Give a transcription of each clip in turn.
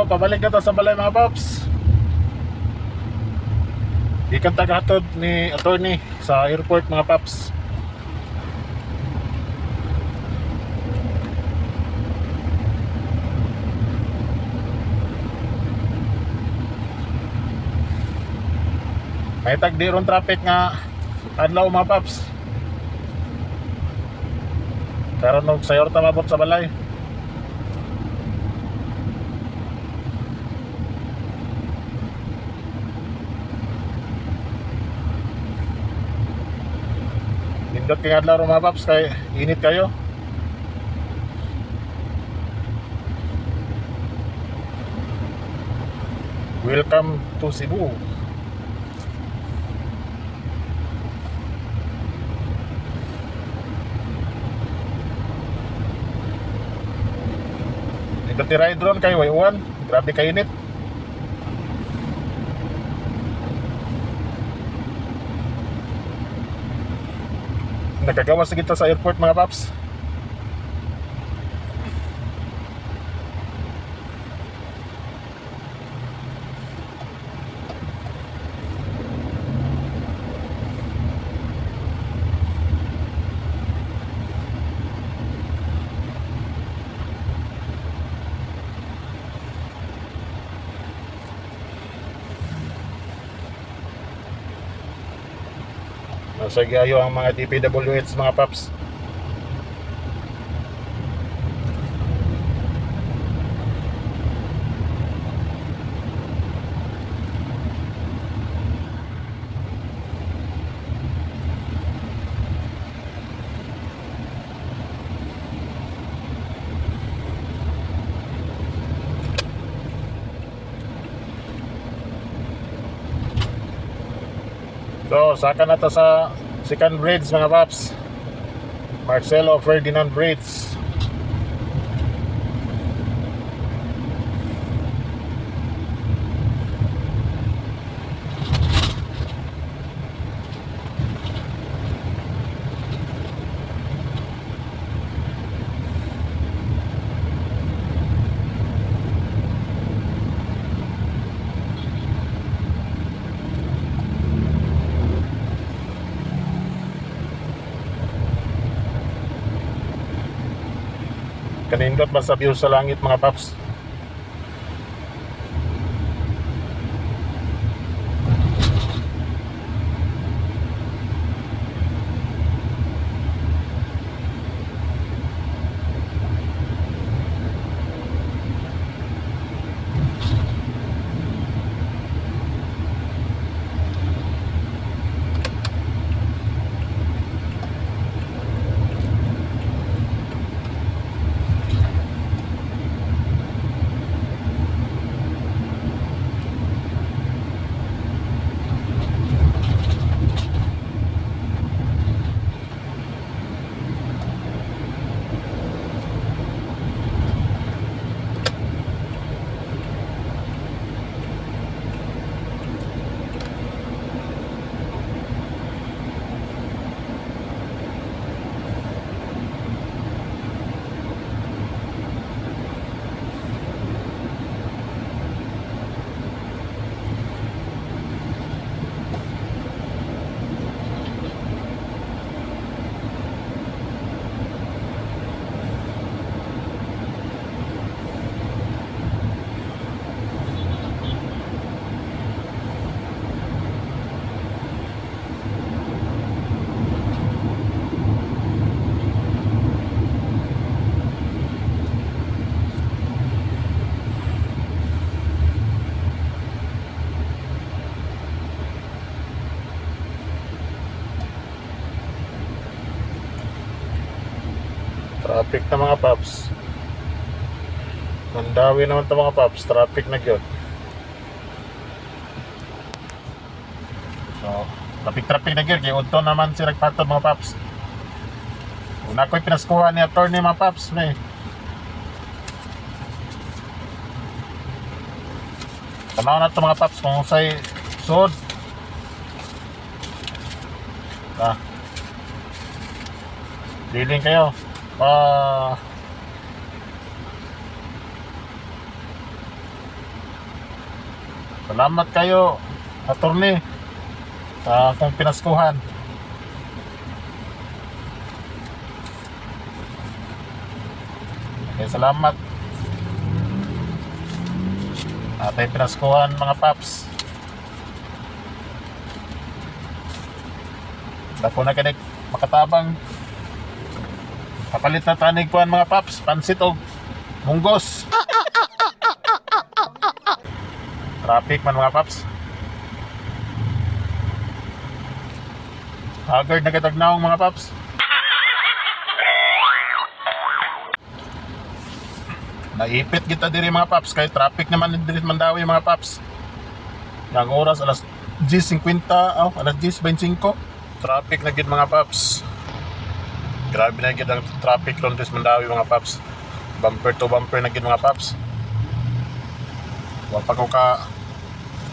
So, pabalik na to sa balay, mga paps. Gikan tagahatod ni attorney sa airport, mga paps. May tag di ron traffic nga adlaw, mga paps. Karon og sayor ta mabot sa balay. Nindot kay adlaw ron, mga paps, kay init kayo. Welcome to Cebu. Nindot ni ride ron kay way uwan. Grabe kay init. Nagagawa sa kita sa airport, mga paps. Nasa gayo ang mga DPWH, mga paps. So, saka na to sa second bridge, mga paps. Marcelo Ferdinand Bridge. Kanindot ba sa view sa langit, mga paps? Traffic na, mga paps. Mandawi naman to, mga paps, traffic na gyud. So, traffic traffic na gyud kay udto naman si nagpatod, mga paps. Una ko'y pinaskuhan ni attorney, mga paps, may. Tanaw na to, mga paps, kung say sud. Ah. Diling kayo. Ah. Salamat kayo, attorney, sa akong pinaskuhan. Okay, salamat. Atay pinaskuhan, mga paps. Dako na kanik makatabang. Kapalit na tanig kuan, mga paps, pansit og munggos. Traffic man, mga paps. Haggard na kitag naong, mga paps. Naipit kita diri, mga paps, kay traffic naman diri sa Mandaue, mga paps. Ang oras alas 10:50, oh, alas 10:25. Traffic na gid, mga paps. Grabe na gid ang traffic ron diri sa Mandaue, mga paps. Bumper to bumper na gid, mga paps. Wa pa ko ka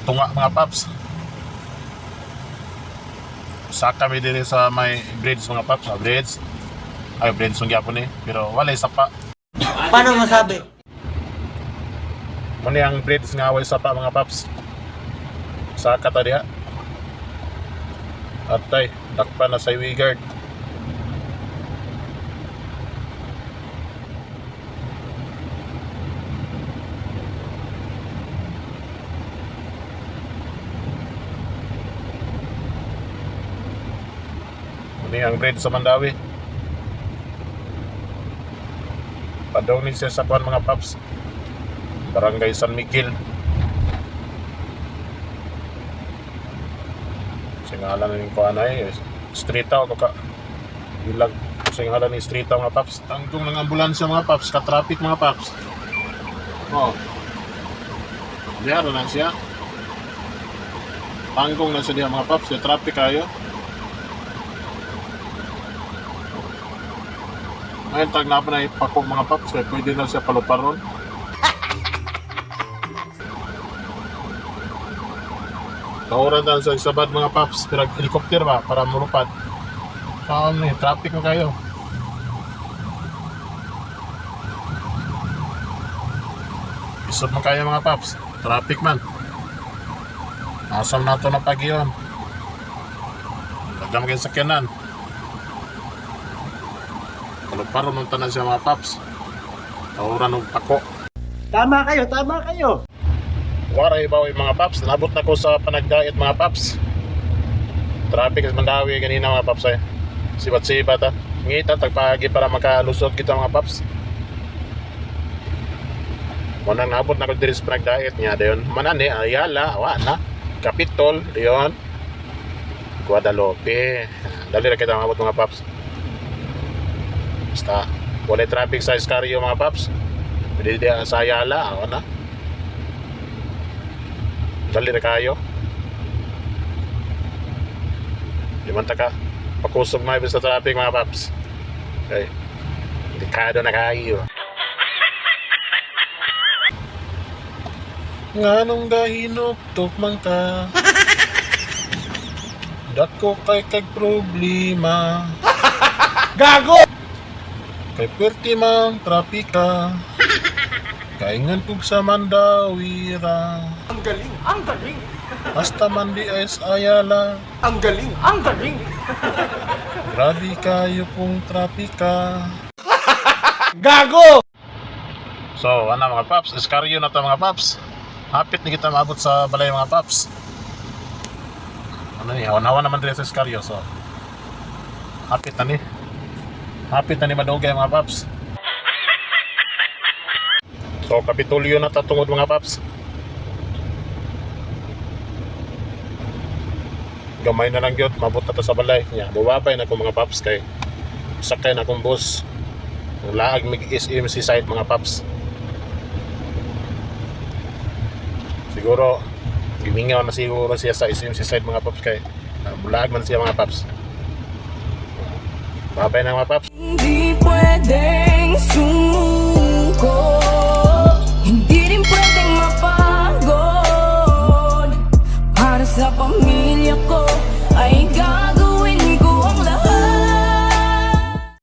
tunga, mga paps. Saka kami diri sa may bridge, mga paps, ah, bridge. Ay, bridge yung gyapon eh. Pero walay sapa. Paano masabi? Muna ang bridge nga way sapa, mga paps. Saka ta diha. Atay, dakpa na sa guard. Muna ang bridge sa Mandaue. Padong ni siya sa kuan, mga paps. Barangay San Miguel. Singalan na yung kuan ay street ako ka. Ilag singalan ni street mga paps. Tangtong ng ambulansya, mga paps, ka-traffic, mga paps. Oh. Diha ra na siya. Tanggong na siya diha, mga paps, kay traffic kayo. Ngayon tag na pa na ipako, mga paps, kay pwede na siya paluparon. Kauran tayo sa isabad, mga paps, pero helicopter ba para mulupad. Saan ni traffic mo kayo. Isod mo kayo, mga paps. Traffic man. Asam na to na pagyon. Lagam kayo sakyanan. Paluparon nung tanan siya, mga paps. Tauran og pako. Tama kayo, tama kayo. Waray bawi, mga paps, nabot na ko sa Panagdait, mga paps. Traffic sa Mandaue ganina, mga paps ay. Sibat-sibat ah. Ngita tagpaagi para makalusot kita, mga paps. Muna nabot na ko diri sa Panagdait niya dayon. Manani Ayala, wa na. Capitol, dayon. Guadalupe. Dali ra kita maabot, mga paps. Basta wala traffic sa Escario, mga paps. Pwede diya sa Ayala, wa na. Dali ra kayo. Di man ta ka pakusog mga sa traffic, mga paps. Okay. Delikado na kayo. Nganong dahinuktok man ka? Dako kay kag problema. Gago! Kay perti man trapika. Kaingan kog sa Mandaue ra. Ang galing, ang galing, Hasta man di ay sa Ayala. ang galing, ang galing. Grabe kayo kung trapika. Gago! So, ano mga paps, iskaryo na to, mga paps. Hapit ni kita maabot sa balay, mga paps. Ano ni, hawan-hawan naman diri sa iskaryo. So, hapit na ni. Hapit na ni madugay, mga paps. So, Kapitolyo na ta tungod, mga paps. Gamay na lang gyud, mabot na ta sa balay. Nya, bubabay na ko, mga paps, kay sakay na akong bus. Laag mig SMC site, mga paps. Siguro gimingaw na siguro siya sa SMC side, mga paps, kay mulaag man siya, mga paps. Babay na, mga paps. Hindi pwedeng sumuko. Hindi rin pwedeng mapagod. Para sa pamilya ko ay gagawin.